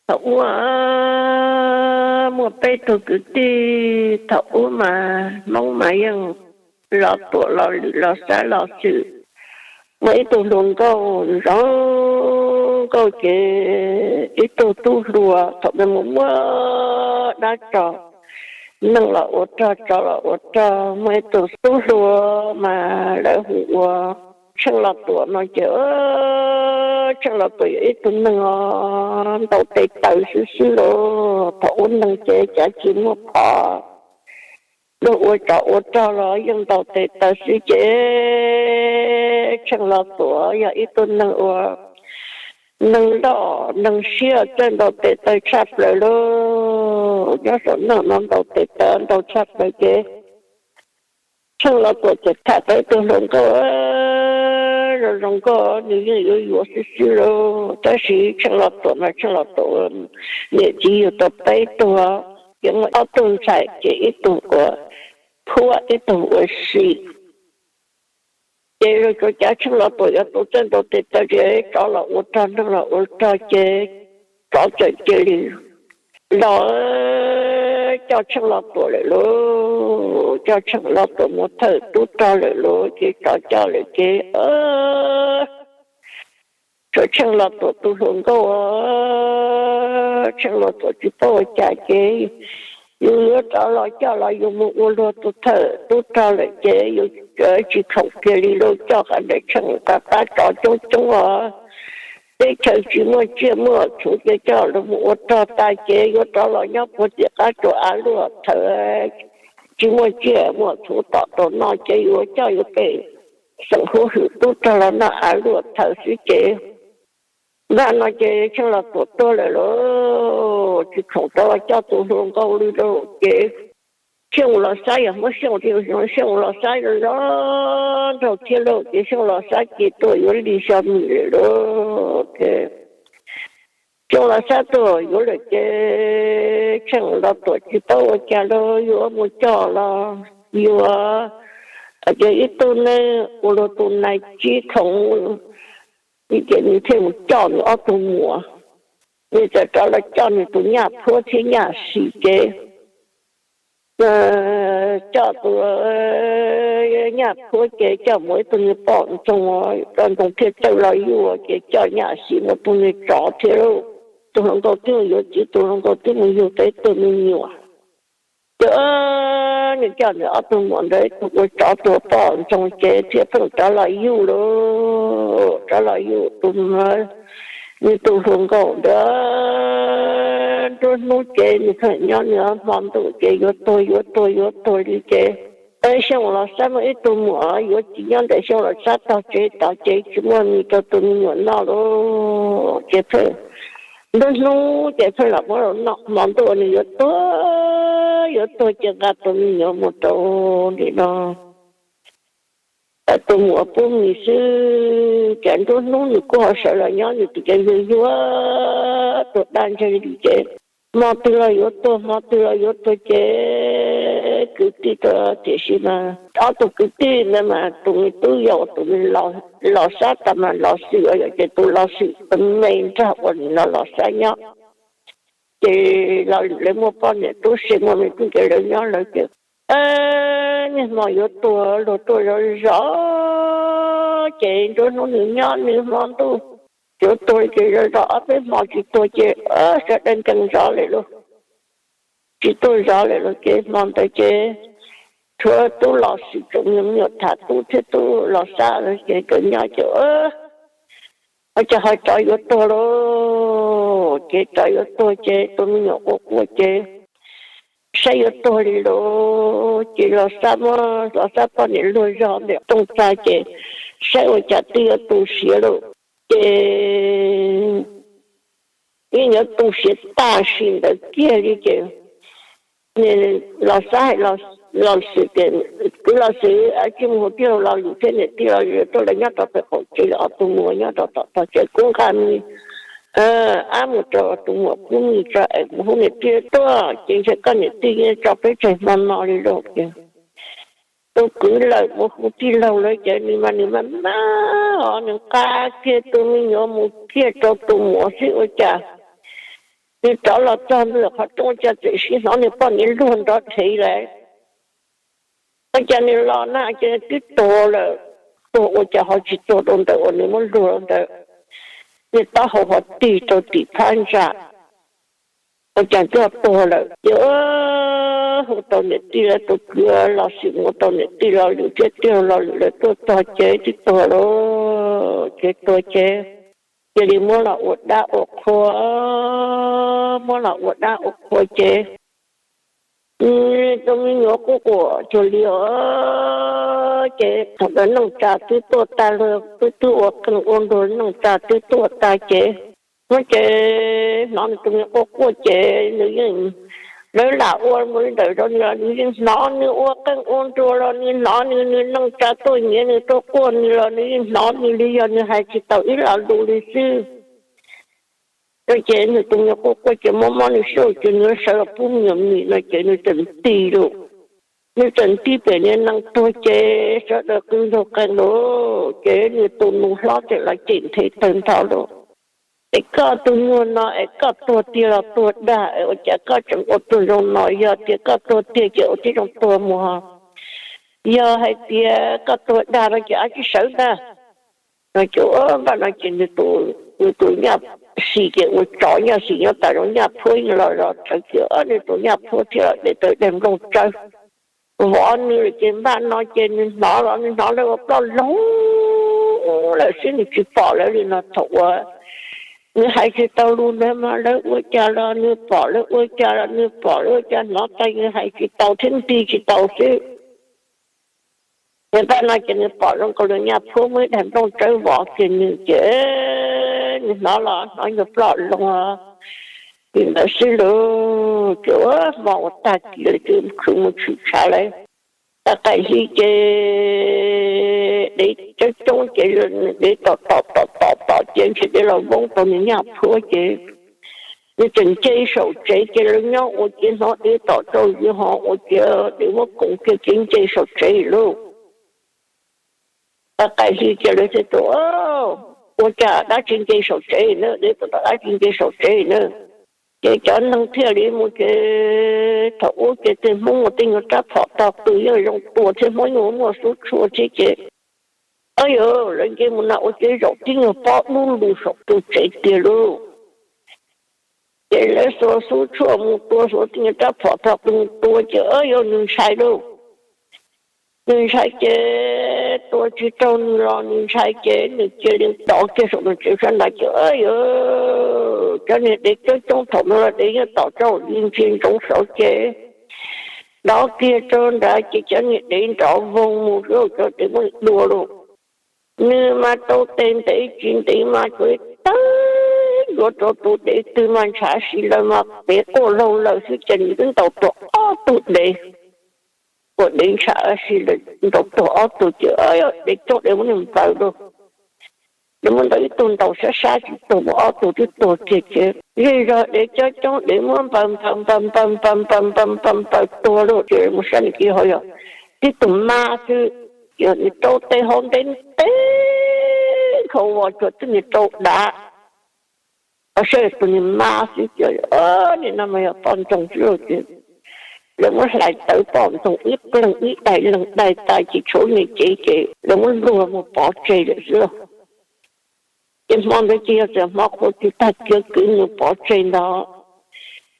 Thaum ub muaj peb tug kwv tij, thaum ub mas Hmoob mas yeej los tuam los lwm los xab los xwm. Muaj ib tug hluas nkauj zoo nkauj ces ib tug tub hluas thaum mus muab dab tso, neeg los ua rog tsov los ua rog. Muaj ib tug tub hluas mas lawv hu ua Tsheej Los Tuam no ces Tsheej Los Tuam yog ib tug neeg os ntaus tes taw xwb xwb los. Thaum ub neeg ces cav tsis muaj phom, luag ua tsov ua rog los yeej ntaus tes taw xwb ces Tsheej Los Tuam yog ib tug neeg uas neeg loj neeg siab txawj ntaus tes taw tshaj plaws lauj. Nyob saum neej no ntaus tes taw ntaus tshaj plaws ces Tsheej Los Tuam txawm tham tau ib tug hluas nkauj zoo zoo nkauj, nws yeej yuav yuav xwb xwb lauj. Tab sis Tsheej Los Tuam mas Tsheej Los Tuam niam txiv yug tau peb tug, ces muaj ob tug ntxhais ces ib tug ua Phuab ib tug ua Sim. Ces luag tsuas cav Tsheej Los Tuam yog tus txawj ntaus tes taw ces tsov los ua rog neeg los ua rog ces tsov txawm cia li los coj Tsheej Los Tuam lawm lauj. Coj Tsheej Los Tuam mus thawj tub rog lawm lauj ces tsov coj lawm ces tshuav Tsheej Los Tuam tus hluas nkauj. Tsheej Los Tuam tsis paub ua cas ces yus yuav rov los coj los yus mus ua luag tus thawj tub rog lawm ces yus tsis khoom kiag li lauj. Coj qhov ntawd Tsheej qab qab tsov coob coob os, teb chaws tsis muaj tsiaj muaj txhuv ces coj los mus ua rog tas ces yuav rov los nyob puag tim qab tsuas av luaj thawv, tsis muaj tsiaj muaj txhuv tom tau no ces yuav coj yuav pem xeem huab hwm tub rog los noj av luaj thawv xwb ces npaj no ces Tsheej Los Tuam tuag lawm lauj. Tsis khoom rov los coj tus hluas nkauj li lauj ces Xyooj Los Xab yog Hmoob Xyooj thiab, Xyooj Los Xab zoo nraug thiab lauj ces Xyooj Los Xab ces tuag yuav li xyo mis lawm lauj. Xyooj Los Xab tuag yuav lawm ces Tsheej Los Tuam tsis paub ua cas lauj, yuav mus coj los yuav, ces ib tug neeg ua luag tus nais tsib khoom, ces nws thiaj mus coj nws ob tug muam, nws txawm rov los coj nws tus Nyaj Phuab thiab Nyaj Sim ces coj tus Nyaj Phuab ces coj mus ib tug niag poj ntxoog, poj ntxoog thiaj tawm los yuj ces coj Nyaj Sim mus tus niag tsov thiab lauj. Tus hluas nkauj twb mus yuav txiv, tus hluas nkauj twb mus yug tau ib tug me nyuam. Ces nws coj nws ob tug muam ntawd ib tug ua tsov tus poj ntxoog ces thiaj pheej rov los yuj lauj, rov los yuj tus, nws tus hluas nkauj ntawd. Nruab hnub ces nws pheej nyob nws hmo ntuj ces yuav tuag yuav tuag yuav tuag li ces Xyooj Los Xab muaj ib tug muam yuav txiv nyob ntawm Xyooj Los Xab tog tsev tod ces tsis muaj mis rau tus me nyuam noj lauj. Ces pheej nruab hnub ces pheej los muab noj, hmo ntuj nws yuav tuag yuav tuag ces nqa tus me nyuam mus rau nim no tus muam pub mis xwb. Ces nruab hnub nws kuj ho sawv los nyob nws tus cev yuag yuag tuag daj ntseg li ces hmo twg los yuav tuag hmo twg los yuav tuag ces kwv tij, tiam sis mas ob tug kwv tij ntawd mas tus me tub yau tus me Los Xab tas mas Los Xwm yom, ces tus Los Xwm me nrog uas nim no Los Xab nyob. Ces Los Lwm lawv muaj poj niam tub se muaj me tub ces lawv nyob lawv ces niaj hmo yuav tuag luag tuaj zov zov ces nruab hnub nws nyob nws hmo ntuj yuav tuag ces zov zov ob peb hmo tsis tuag ces sawv daws nkees zov lawm lauj. Tsis tuaj zov lawm lauj ces hmo ntawd ces tshuav tub Los Xwm tsoom me nyuam Tham Tub thiab tub Los Xab ces nkawd nyob ces ua cas ho tsov yuav tuag lauj. Ces tsov yuav tuag ces tus me nyuam quaj quaj ces saib yuav tuag li lauj. Ces Los Xab muab Los Xab poj niam luag zog ntawm rooj txag ces saib ua cas twb yuav tu siav lauj. Ces yeej yuav tu siav tam sim ntawd kiag li ces Los Xab hais Los Xwm tias, kwv Los Xwm, tsij mus hu tij laug Los Lwm thiab niam tij Los Lwm tuaj, lawv nyob rau pem qaum tsev, lawv ob tug muam nyob rau tom tog tsev, kuv nqa me ab mus rau tus muam pub mis tso es mus hu niam tij tuaj ces ntshe koj niam tij yeej tso peb tseg hmo no li lauj. Ces tus kwv lawm mus hu tij laug lawm ces nws mas nws mas mas os, nws nqa kiag tus me nyuam mus kiag rau tus muam xwb ua cas Nws rov los txog ntawm qhov rooj ua cas txawm sim hnov nws poj niam luag nrov dheev lawm. Ua cas nws los na ces twb tuag lawm, tuag ua cas ho tsis tuag rau ntawm uas nws muab luag ntawd, nws taub hau ho tig rau tim phab ntsa, ua cas twb tuag lawm. Ces hu tau niam tij lawv tus kwv los sim mus tau niam tij los lwm thiab tij laug los lwm lawv tuaj txog ces twb tuag lawm ces tuag ces cia li muab los ua dab ua qhua, muab los ua dab ua qhua ces tus me nyuam quaj quaj cuag li os. Ces thaum ntawd neej tsa twb tuaj tag lawm, twb twb ua qeej ua nruag, neej tsa twb tuaj tag ces, no ces hnov nws tus me quaj quaj ces nws yeej, lawv lam ua mus li ntawm zov nws los nws yeej hnov nws ua qeej ua nruag los nws hnov nws, nws neej tsa tuaj nyiav nws tuaj quaj nws los nws yeej hnov nws li yog nws hais tsis tau ib lo lus li xwb. No ces nws tus me nyuam quaj quaj ces mob mob nws siab ces nws sawv los pub me nyuam mis no ces nws txawm nti lawm. Nws txawm nti pem niag nees tuag ces sawv daws qw nrog qees lawm ces nws tus nus hlob txawm los cem nthe tawg ntho lawm. Es koj tus nyuag no es koj tuag tiag los tuag dag es ua cas koj tseem ua tuag zoo no? Yog tias koj tuag tiag ces ua tib zoo tuag mus, yog hais tias koj tuag dag no ces ab tsis sawv ntag. No ces npaj no ces nws tus nyaj sim ces ua tsov nyaj sim nyob tas zoo nyaj phuab los zov tsawv ces nws tus nyaj phuab thiaj los de tau daim nplooj tsawb vov nws lawm ces npaj no ces nws hnov los nws hnov lawv ua ploj loog lawm xwb nws tsis pom lawv li no. Thaum uas nws hais tsis tau lus ntawd mas lawv ua cas los nws pom, lawv ua cas los nws pom, lawv ua cas hnov tas nws hais tsis tau thiab nti tsis tau xwb. Npaj no ces nws pom zoo nkaus li nyaj phuab muaj ib daim nplooj tsawb vov kiag nws ces nws hnov los hnov nyuag ploj loog li ntawd xwb lauj. Ces ua hmo ua tag kis lawm ces khwv mus tshwm tshav lawm. Tag qaim hli ces dev coob coob ces dev tom tom tom tom tom ces ntshe dev los voob tau nws nyaj phuab ces nws tseem nce saum tsev ces lawv nyob ua ces hnov dev tom tsaug zis ho ua ces dev muab koom kiag ces nce saum tsev lauj. Tag qaim hli ces lawv thiaj tias, ua cas dab tsi nce saum tsev na, dev tom tom dab tsi nce saum tsev na. Ces cov neeg thiaj li mus ces thaum ub ces tej Hmoob ua tej nyuag rab phom tog qws yeej zoo tua thiab Hmoob yeej muaj xub tshuaj thiab ces, o yog lawv nce mus na ua ces zaum tib nyuag pob dub lug saum tus tsev tiag lauj. Ces lawv xuas xub tshuaj mus tua, xuas tib nyuag rab phom tog qws mus tua ces o yog nws ntshai lauj. Nws ntshai ces tua tsis raug nws los nws ntshai ces nws cia li dov kiag saum nws tsev sab nrad ces o yog cov niag dev coob coob thaum no los dev yeej tom tsaug zis ntsia ntsoov saud ces dov kiag rau nrad ces cov niag dev nrov voog mus, cov dev muab nws dua lauj. Nws mas rau tes ntev tsis ntev mas tsuas tawg ncuav rau tus dev twg mas ntshav si lawm mas dev quaj laug lawm xwb ces nws twb ntaus tuag ob tug dev. Ua dev ntshav si lawm ntaus tuag ob tug ces dev coob dev muab nws npaws lauj. Dev muab ntaus ib tug ntaus sab sab tsis tuag mus ob tug twb tuag kiag ces zej zog dev coob coob dev muab npaws npaws npaws npaws npaws npaws npaws npaws npaws tuag lauj ces mus saib nws kiag ho yog tib tug mab xwb. Yog nws rau tes hauv ntev ntev nkhaus vos cuag twb nws rau dav. Saib tus niag mab xwb ces nim no mas yog poj ntxoog xwb lauj ces lawv muab hlais tawv poj ntxoog ib pleeg ib daim leeg daim tas ces tshuav niag cev ces lawv muab luag mus pov tseg lawm xwb lauj. Ces hmo ntawd ces yog txawm hmo qhuav twg tag kis kwv mus pov tseg ntag.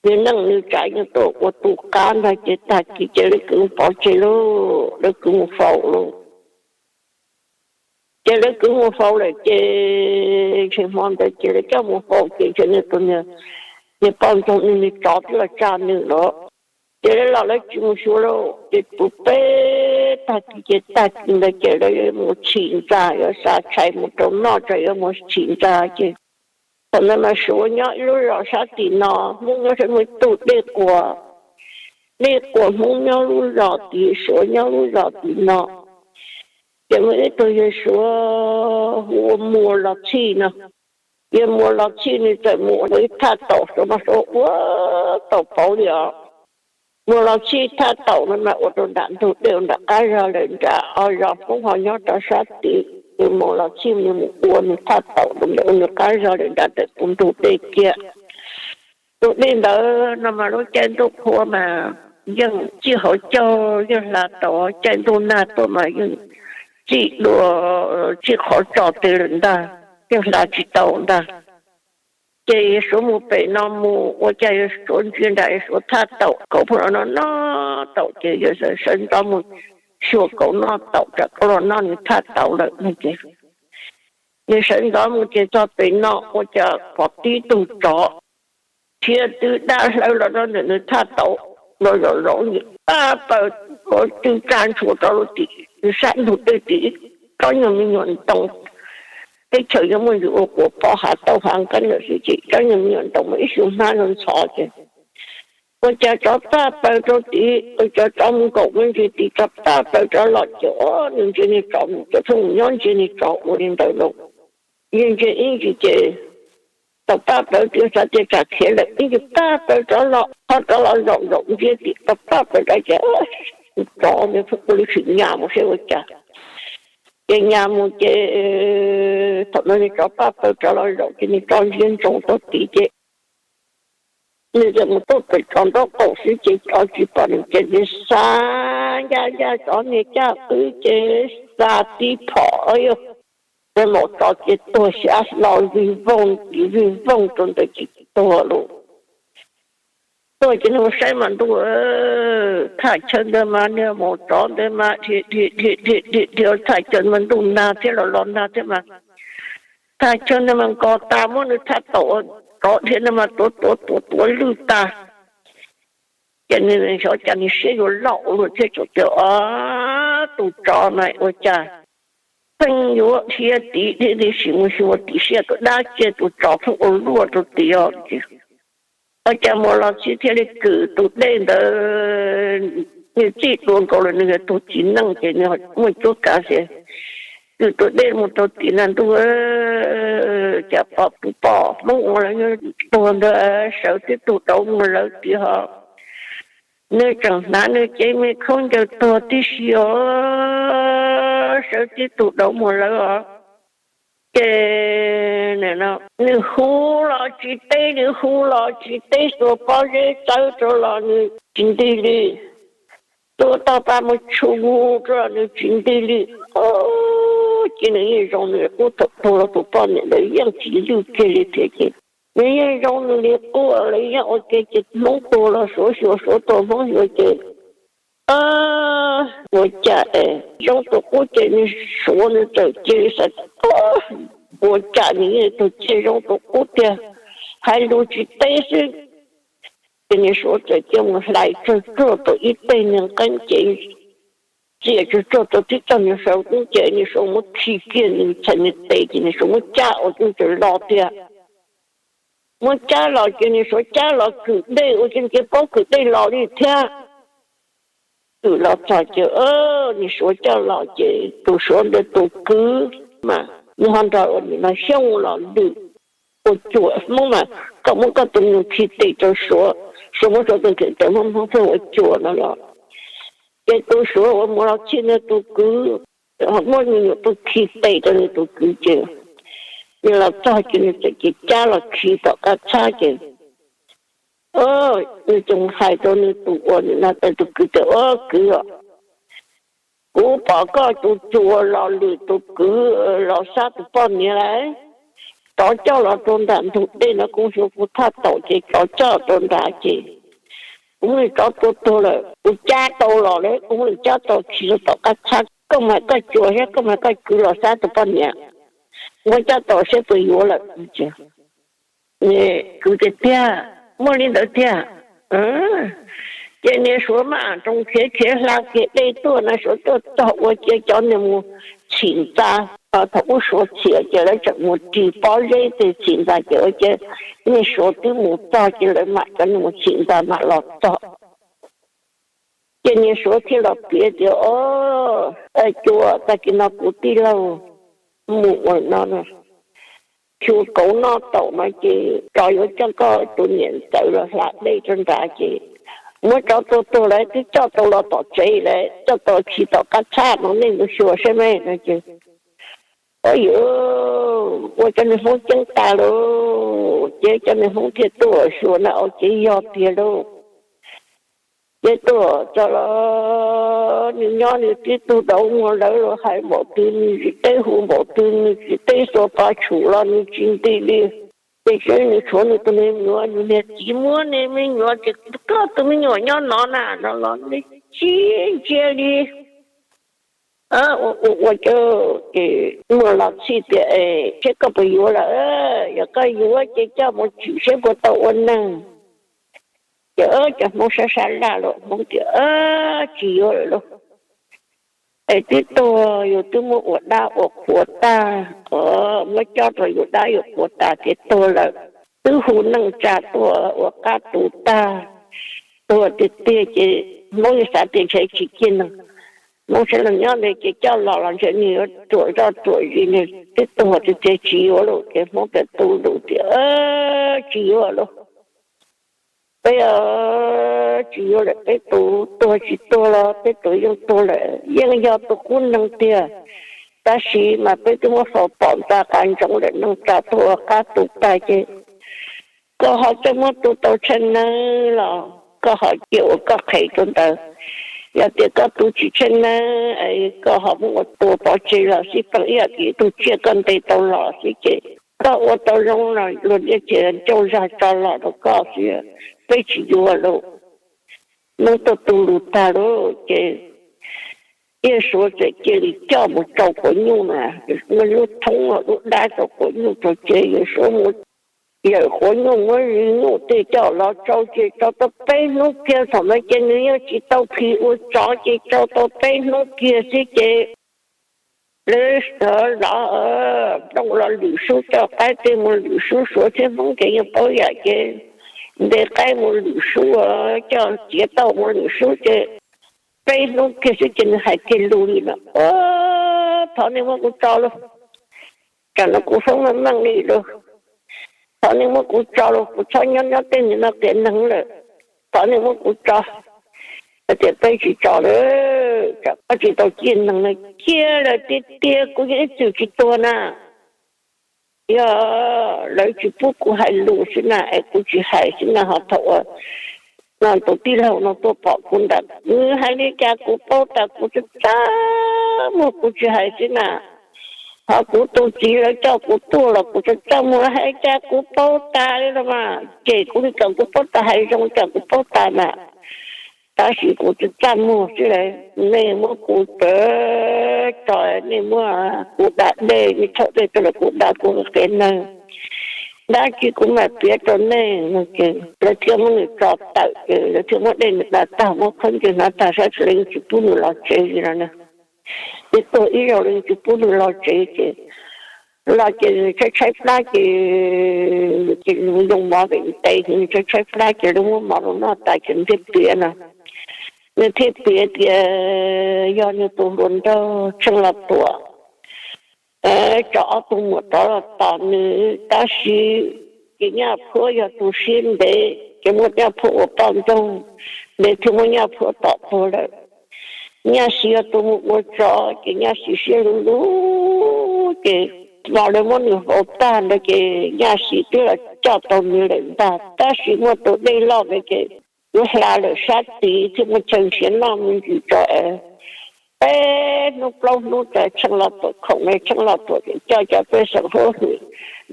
Nws neej nws tsav nws tuaj ua tus qab ntag ces tag kis ces lawv kwv mus pov tseg lauj, lawv kwv mus faus lauj. Ces lawv kwv mus faus lawm ces ntshe hmo ntawd ces lawv coj mus faus ces ntshe nws tus niag poj ntxoog nws niag tsov twb los tsa nws lawm. Ces lawv los lawv tsis mus xyuas lauj ces puv peb tag kis ces tag kis ntawd ces lawv mus tsim ntxa, yuav xa tshais mus rau noj tso yuav mus tsim ntxa ces thaum ntawd mas Suav nyob ib lub zos sab tim no, Hmoob nyob sab, muaj ib tug dej quas, dej quas Hmoob nyob lub zos tid, Suav nyob lub zos tim no. Ces muaj ib tug yawg Suav hu ua Muas Los Txhij no. Yawg Muas Los Txhij nws txawm mus ua ib thaj taum Suav mas Suav ua tau pauv li os. Muas Los Txhij thaj taum no mas ua rau nram ntug dej, ua nram qab zog lawm nram o zos Hmoob ho nyob rau sab tid. Yawg Muas Los Txhij nws mus ua nws thaj taum rau ntawm ua nws qab zog lawm nram ntawm puv ntug dej kiag. Tus dej ntawd no mas lub caij ntuj qhua mas yeej txij hauv caug yeej hla tau, caij ntuj nag tuaj mas yeej txij dua, txij qhov tso tes lawm ntag, yeej hla tsis tau ntag. Ces Suav mus pem no mus ua cas Suav ntsia nram Suav thaj taum, kauv pheej los noj noj taum ces yawg sawv ntxov mus xyuas kauv noj taum, tsam kauv los noj nws thaj taum lawm no ces nws sawv ntxov mus ces txog pem no ua cas pom tib tug tsov thiab twb dab hlawb los rau ntawm nws thaj taum, los zaum zaum paj paws, ua twb tsa ntshua rov lub tim sab ntug dej tim ib tsob nyuag me nyuam ntoo. Teb chaws yuav muaj ntsis ua quas pob hav tauj hav nqeeb lawm xwb ces tsob nyuag me nyuam ntoo mas ib xyuas hnab ntxhov ces ua cas tsov paj paws rau tid, ua cas tsov mus nkaum me ntsis tid tsov paj paws rov los ces nws ntsia niag tsov, cov pheej mus nyob ntsia niag tsov ua li ntawd los, yeej ntsia ib ntsis ces tau paj paws tias xav tias tsam khiav lawm ib ntsis paj paws rov los, ho rov los zaum zaum ntsia tim tau paj paws rov ces tsov ntawd pheej ua lub tshwm nyas mus saib ua cas. Ces nyas mus ces thaum no niag tsov paj paws rov los zaum ces niag tsov ntsia ntsoov tau tid ces nws txawm mus tuaj pem tsov nraub qaum xwb ces tsov tsis pom nws ces nws xa ncaj ncaj tsov niag caj qwb ces xa tib phom, yog, niag maum tsov ces tuag xyab hlo vig voog vig voog rau ntawd tsis tuag lawm. Tuag ces nws mus saib mas ntuj, thaj chaw ntawd mas niag maum tsov ntawd mas dhia dhia dhia dhia dhia thaj chaw mas ntuj nag thiab los los nag thiab mas thaj chaw ntawd mas nkos tas muab nws thaj taum, tsov dhia ntawd mas tuav tuav tuav tuav lwj tag. Ces nws xyov cas nws siab yuav loj ua luaj thiab tseem tias, o, tus tsov na ua cas pheej yuav dhia tid dhia tid, sim mus xyuas tim siab tus dab tsi tus tsov pheej ua luaj rau tid os. Ua cas mus los txij thiaj li kwm tus dej ntawd, nws txij dua nkaus lawm nws yog tus txiv neej ces nws muaj cuab kav xwb. Kwm tus dej mus rau tim na ntuj, cas pom puv pom Hmoob ua lawv tuag ntawd sawv tib tug dauv mus lawv tid ho. Nws tseem hnav nws cev me khaub ncaws tuag tib si os, sawv tib tug dauv mus lawv os. Ces nws hu los tsis teb, nws hu los tsis teb, xuas pob zeb txawb rau los nws tsis ntig li, xuas tog pas mus tshum rau los nws tsis ntig li. Ces nws yeej zoo nws qub, thaum tuag los tus poj niam ntawd yeej tsis lwj kiag li thiab ces nws yeej zoo nws li qub, lawv yeej ua ke ces Hmoob tuag los Suav xyuas, Suav tuag Hmoob xyuas ces ua cas es zoo tus qub ces nws Suav nws txawm cia li xav, ua cas nws yeej tus cia zoo tus qub tiag, hais lus tsis teb xwb. Ces nws Suav txawm cia mus hlais tsawg tsuag tau ib teg niag nqeeb ces txias tsawg tsuag tau tib txoj niag saw qub ces nws Suav muab khi kiag nws txhais niag tes ces nws Suav muab cab ua ces txawm los tiag. Muab cab los ces nws Suav cab los kwm dej ua ces nws cia paub kwm dej los li thiab. Kwm los txog ces nws Suav coj los ces tus Suav ntawd tus kwv mas nws ho nrog ua nim no Xyooj los lwm ua cuam Hmoob mas koj muab koj tus nus khi tes rau Suav, Suav muab Suav tus khi tes, Hmoob Hmoob pheej ua cuam no los. Ces tus Suav uas mus los txhij nws tus kwv ho muab nws nyuam tus khi tes rau nws tus kwv ces nws los txog ces nws txawm cia cab los khi tom qab txhab ces nws txawm hais rau nws tus uas nim no tus kwv tias, ua kwv os, kuv pom koj tus cuam los lwm tus kwv los sab tus poj niam lawm, tsov coj los rau nram ntug dej no, kuv xyuas kuv thaj taum ces tsov coj rau nrad ces kuv muab tsov tua tuag lawm, kuv cab tau los lawm, kuv muab cab tau khi rau tom qab txhab, koj mas koj cuam thiab koj mas koj kwv los sab tus poj niam, muab cab tau seb puas yuav lawm. Kwv tias tiag, muaj li ntawd tiag. Ces niag Suav maj nroos khiav khiav hla kiag dej tuaj na, Suav tuaj txog ua cia cov niag mus txhim ntxa. Thaum ub Suav txhim ces lawv tseem mus ris pob zeb tes txhim ntxa ces ua cia niag Suav twb mus txog ces lawv mam cov niag mus txhim ntxa mam los txog. Ces niag Suav thiaj los piav tias, o, cuas, tag kis no kuv tij laug mus ua no, xyuas kauv noj taum no ces tsov yuav coj koj tus niam ntxawm los hla dej rau nrad ces muab tsov tua tuag lawm, twb coj tau los tom tsev lawm, coj tau khi tom qab txhab no, nej mus xyuas saib me no ces Ua yuav ua cov niag Hmoob ceeb tas lauj, ces cov niag Hmoob thiaj tuaj xyuas na, ua ces yog tiag lauj. Ces tuaj txog los nws nyob nws tib tug dauv muag lawv los hais npaum twg nws tsis teb, hu npaum twg nws tsis teb, xuas pov tshum los nws tsis nti li. Ces tseeb nws tshuav nws tus me nyuam, nws niag txiv muab nws me nyuam tias koj tus me nyuam nyob no na no los nws tsis ntsia li. Ua ua ua ces muaj los txhij tias es seb koj puas yuav lawm, yog koj yuav ces coj mus tsim seb puas tau ua neeg. Ces cov Hmoob sab sab laj los Hmoob tias tsis yuav lawm lauj. Es twb tuag yus twb muab ua dab ua qhua tag, muab cob rau yus dab yus qhua tas ces tuag lawm, twb hu neej tsa tuaj ua qab tu tag, tuag tiag tiag ces Hmoob yeej xav tias ntshe tsis ciaj neeg. Hmoob saib los nyob ntawd ces coj los los ntshe nws yuav ruam zoj ruam zis, nws twb tuag tiag tiag tsis yuav lawm ces Hmoob txawm tu lus tias tsis yuav lawm. Peb tsis yuav lawm, peb tus tuag tsis tuag los peb tus yeej tuag lawm, yeej yog tus qub neeg tiag. Tab sis mas peb twb muab faus tom ntxa qas ntsoov lawm, neej tsa tuag ua qab tu tag ces koj ho txawj muab tu tau tsheej neeg los koj ho cia ua koj qhev rau ntawd. Yog tias koj tu tsis tsheej neeg, koj ho muab ua tua pov tseg los xij peem ib yam tias ib tug tsiaj koj ntes tau los xwb ces koj ua tau zoo los luag thiaj ncauj zag tso los rau koj xwb. Peb tsis yuav lawm. Hmoob tuaj tu lus tag lawm ces Yawm Suav txawm cia li coj mus tsau quav nyuj na, muab lub thoob lub dab tsau quav nyuj rau ces Yawm Suav mus yawm quav nyuj muab nyuj tej coj los tsau ces tsau tau peb hnub kiag, thaum ntawd ces nws yeej tsis tau phim ua tsov ces tsau tau peb hnub kiag xwb ces lawv zov nplooj los lwm sub, coj qaib tej mus lwm sub, Suav thiab Hmoob ces yeej paub yam ces ntes qaib mus lwm sub, coj txiav tauj mus lwm sub ces peb hnub kiag xwb ces nws hais kiag lus li no: Thov nej muab kuv tso lauj, tsam no kuv foob meej meej li lauj. Thov nej muab kuv tso lauj, kuv txhob nyob nyob tej nim no qias neeg lawm. Thov nej muab kuv tso. Hais tias peb tsis tso lawm, tsam koj tsis tau ciaj neeg no. Ciaj lawm tiag tiag, kuv yeej ib txwm tsis tuag na. Yog lawv tsis pub kuv hais lus xwb na es kuv tsis hais xwb na, ho thaum uas no tus tij laug no tuaj pom kuv ntawd nws hais li cas kuv paub tas, kuv txaj txaj muag kuv tsis hais xwb na. Ho kuv tus txiv lawv coj kuv tuaj los kuv txaj txaj muag hais cas kuv paub tas li no mas, cem kuv li cas kuv paub tas, hais zoo li cas kuv paub tas na. Tab sis kuv txaj txaj muag xwb lauj. Nej muab kuv tso, nej muab kuv da dej, nej thauj dej tuaj los kuv da kuv qias neeg, dab tsi kuv mam piav rau nej no ces lawv thiaj muab nws tso tawm ces lawv thiaj muab dej nws da tag, muab khaub ncaws hnav tag, saib seb lawv yeej tsis pub nws los tsev li no na. Ces tuag ib zaug lawv yeej tsis pub nws los tsev ces los ces nws tshaib tshaib plab ces, ces nws yoo mov vim nws tes, nws tshaib tshaib plab ces lawv muab mov rau noj tas ces nws thiaj piav no. Nws thiaj piav tias yog nws tus hluas nraug Tsheej Los Tuam tso ob tug muam rov los tom nws, tab sis ces Nyaj Phuab yog tus siab ntev ces muab Nyaj Phuab ua poj ntxoog, nws thiaj muab Nyaj Phuab tom tuag lawm. Nyaj Siv yog tus mus ua tsov ces Nyaj Siv siab luv luv ces los lawv muab nws faus tag ntawd ces Nyaj Siv twb los coj tau nws lawm ntag, tab sis muaj tus dej loj ntawd ces yuav hla lawm sab tid thiaj muaj chaw nrhiav noj me ntsis tso es peb hnub plaub hnub tas Tsheej Los Tuam khoom ne, Tsheej Los Tuam coj cov pej xeem huab hwm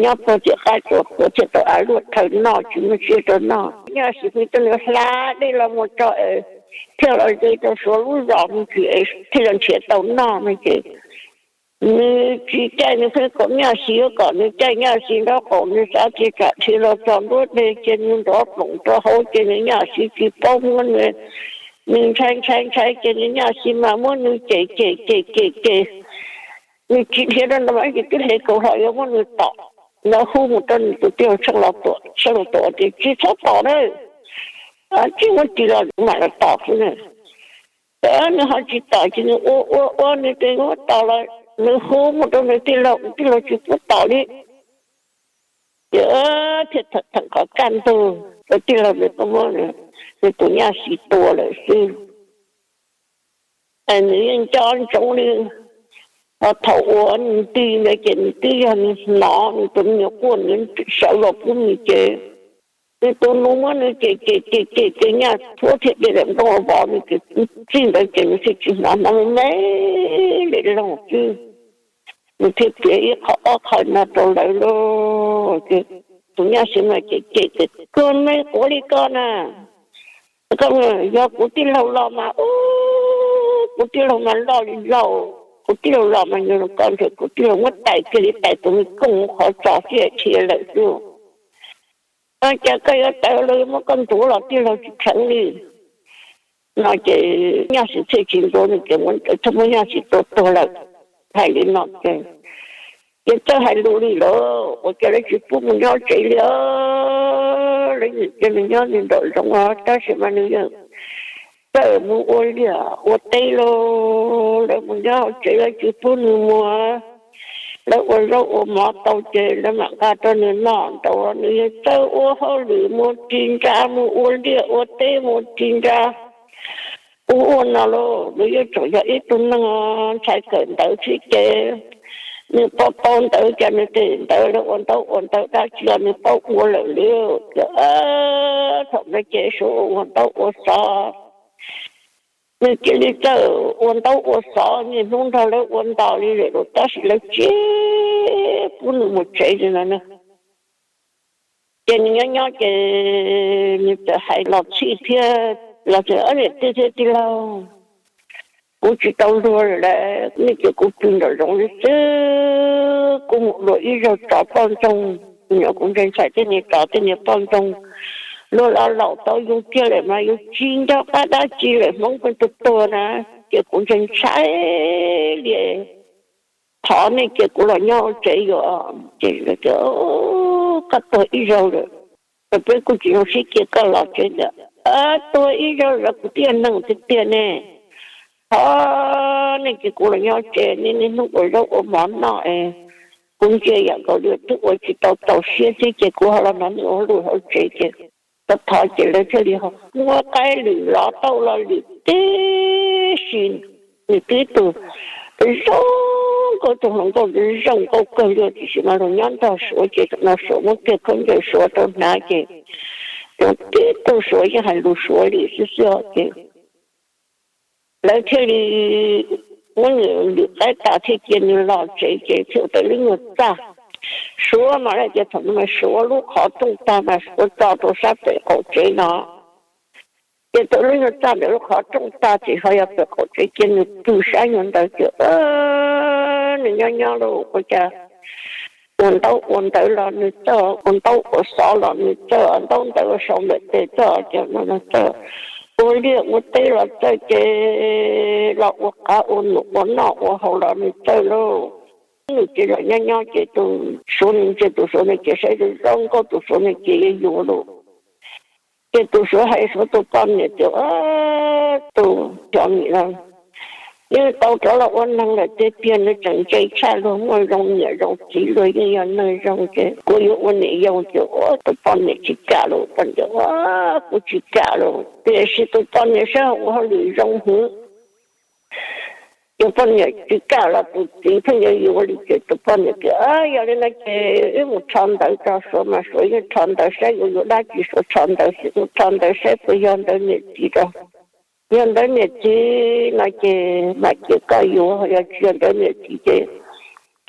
nyob puag tim qab tsuas qhuav thiaj tau av luaj thawj noj tsis muaj tsiaj rau noj. Nyaj Siv pw tuaj nws hla dej los mus tso es thiaj los ze rau Suav lub zos me ntsis es thiaj los nrhiav tau noj no ces nws tsis caij, nws pheej kom Nyaj Siv, yuav kom nws caij Nyaj Siv nraub qaum, nws xav tias tsam dhia los txog nruab deg ces nws nrov ploom rau hauv ces nws Nyaj Siv tsis paub muab nws, nws ntshai ntshai ntshai ces nws Nyaj Siv mas muab nws cem cem cem cem cem. Nws tsis dhia rau ntawd mas ib tsam twb hle kaus hlo yuav muab nws tom, lawv hu mus rau nws tus tij laug Tsheej Los Tuam, Tsheej Los Tuam tias tsis txhob tom na, tsis muab ris los mam los tom xwb na. Ces nws ho tsis tom ces nws ua ua ua nws tes muab tom los nws hu mus rau nws tij laug, tij laug tsis pub tom li. Ces thiaj theem qhov kaj ntug rau tij laug nws tuaj muab nws tus Nyaj Siv tua lawm xwb. Nws yeej nco ntsoov li, Ho thaum uas nws nti ntawd ces nws twb yog nws hnov nws tus me nyuam quaj nws sawv los pub nws ces nws tus nus muab nws cem cem cem cem ces nyaj thuab thiab de daim nplooj vov nws ces txij ntawd ces nws thiaj tsis hnov, hnov me me li lawm xwb. Nws thiaj piav ib qho ob qho no rau lawv lauj. Ces tus nyaj xiv mas cem cem tias, koj me quav li koj na, koj, yog kuv tij laug los mas, u, kuv tij laug mas loj li lauj, kuv tij laug los mas yog koj ntshe kuv tij laug muab tais kiag li tais tus me kooj qhov txos xwb dhia lawm xwb. Cas koj yuav tawv los muab koj ntuav los tij laug tsis kheev li. No ces nyaj xiv thiaj tsis ntuav nws ces muab, thiaj muab nyaj xiv tua tuag lawm. Hais li no ces, ces txawj hais lus li lawm, ua cas lawv tsis pub mus nyob tsev li. Lawv nim cia nws nyob nws nraum zoov os, tab sis mas nws yeej txawj mus ua liaj ua teb lauj. Lawv mus nyob hauv tsev lawv tsis pub nws mus. Lawv ua zaub ua mov tau ces lawv mam nqa rau nws noj, ntawd nws yeej txawj ua hauj lwm mus ris ntsa, mus ua liaj ua teb mus ris ntsa. Ua ua no lauj, nws yeej tseem yog ib tug neeg ntshai kawm ntawv thiab ces nws paub paub ntawv, cas nws tej ntawv lawv ua ntaub ua ntawv dab tsi los nws paub ua lawm li. Ces thaum ntawd ces suav ua ntaub ua xov, nws cia li txawj ua ntaub ua xov niaj hnub nrog lawv ua ntos li lawm, tab sis lawv tsis pub nws mus tsev li no na. Ces nws nyob nyob ces nws txawm hais los txhij thiab los tias, ob niam tij thiab tij laug, kuv tsis tau luag lawm, nej cia kuv pw nraum zoov li xwb, kuv mus dua ib zaug tsov poj ntxoog. Kuv nyuam kuv ntshai ntshai tej niag tsov tej niag poj ntxoog, luag los laum tau yus kiag lawm mas yus tsis nco qab dab tsi lawm, Hmoob pheej tuag tuag na, ces kuv ntshai ntshai li. Thov nej cia kuv los nyob hauv tsev yuav. Ces koj tuag ib zaug lawm, peb kuj tsis zoo siab cia koj los tsev ntawd. Tuag ib zaug lawm kuv twb yog neeg tiag tiag ne. Thov nej cia kuv los nyob tsev, nej niaj hnub ua zaub ua mov noj es kuv ntsia yam nkaus li twb ua tsis tau txaus siab thiab ces kuv ho los nrog nej ua hauj lwm hauv tsev ces, thov thov ces lawv thiaj li ho muab qaib lwm lov tau los lwm tib si. Nws twb ib tug zoo nkauj, tus hluas nkauj zoo nkauj kawg li, tiam sis mas luag nyob nrog suav ces no suav muab kiag khaub ncaws suav rau hnav ces tib tug suav yeej hais lus suav li xwb xwb ces lawv thiaj li muab nws lwm qaib tas thiaj cia nws los tsev ces thiaj ua tau lub nyuag txaj. Suav mas lawv tias thaum no mas suav lub qhov rooj tag mas suav tso rau sab pem qaum tsev no. Ces tau lub nyuag txaj ntawm lub qhov rooj tag ces ho yog pem qaum tsev cia nws pw sab nyuag ntawd ces nws nyob nyob los ua cas ua ntaub ua ntawv los nws txawj, ua ntaub ua xov los nws txawj, ntaub ntawv sau ntawm tes txawj, ces nws txawj ua liaj ua teb los txawj, ces los ua qav ua num ua noj ua haus los nws txawj lauj. Nws ces los nyob nyob ces tus suav nws ntsia tus suav nws ces saib zoo zoo nkauj tus suav nws ces yuav yuav lauj. Ces tus suav hais suav tus poj niam tias, tus cov niam no nws tau rov los ua neeg lawm tiag tiag, nws tseem ntse tshaj luag, muaj zoo niam zoo txiv, luag yeej yog neeg zoo ces kuv yuav ua niam yau. Ces ua tus poj niam tsis kam lauj, poj niam tias, kuv tsis kam lauj. Tiam sis tus poj niam saib ua hauj lwm zoo heev. Ces poj niam tsis kam los tus txiv pheej yuav yuav li ces tus poj niam tias, yog li no ces wb mus rho ntawv tso suav mas suav yeej rho ntawv saib yuav yuav dab tsi, suav rho ntawv xwb, mus rho ntawv saib puas yog ntawv niam txiv rau. Yog ntawv niam txiv no ces mam cia koj yuav, yog tsis yog ntawv niam txiv ces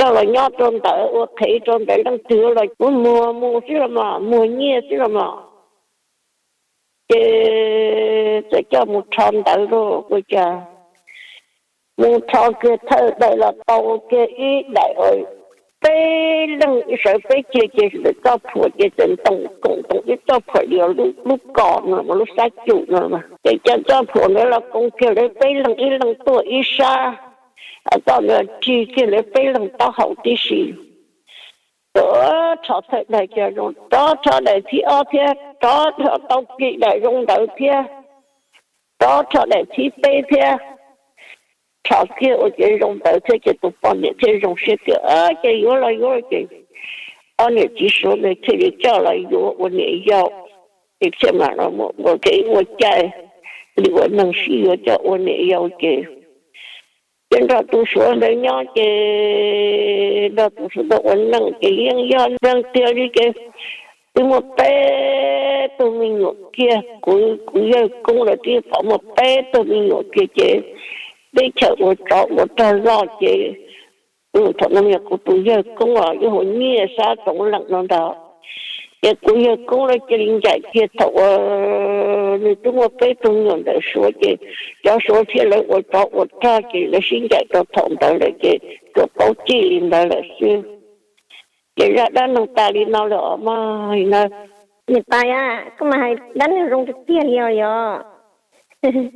koj los nyob rau ntawd ua qhev rau ntawd, leej twg los kuv muag mus xwb los mas, muag nyiaj xwb los mas. Ces txawm coj mus rho ntawv lauj, ua cas mus rho kiag thawj daim los tau kiag ib daim peb leeg sawv peb ceg ces ntawm txoj phuam ces txawm ntoos koom ntoos ib txoj phuam li lub kos no mas lub xab cum no mas, ces cov txoj phuam ntawd los koom kiag lawv peb leeg ib leeg tuaj ib sab, txoj ntawd rig kiag lawv peb leeg taub hau tib si. Rov rho thawj daim kiag zoo, rov rho daim thib ob thiab, rov rho tau kiag daim zoo ntawd thiab, rov rho daim thib peb thiab, rho kiag ua ces zoo ntawd thiab ces tus poj niam thiaj zoo siab tias ces yuav los yuav ces ob niam txiv suav ntawd thiaj li coj los yuav ua niam yau. Ces thiaj mam los ua kev ua cai li uas neeg sib yuav coj ua niam yau ces Ces nrog tus suav ntawd nyob ces nrog tus suav ntawd ua neej ces yeej yog neeg tiag li ces twb muaj peb tug me nyuam kiag. Kuv, kuv yawg koob lawv twb pom muaj peb tug me nyuam kiag ces teb chaws ua tsov ua rog loj ces thaum no yog kuv tus yawg koob los yog hu Nyiaj Xab Toov Leem no ntag. Ces kuv yawg koob lawv cia li ncaim kiag thaum uas nws twb muaj peb tug me nyuam ntawm suav ces cov suav thiab lawv ua tsov ua rog ces lawv sib ncaim rau thaum ntawd lawm ces tsuas paub txij li ntawd lawm xwb. Ces zaj dab neeg tas li no lawm os mog. Niam tais, koj mas hais dab neeg zoo tiag tiag li os yog.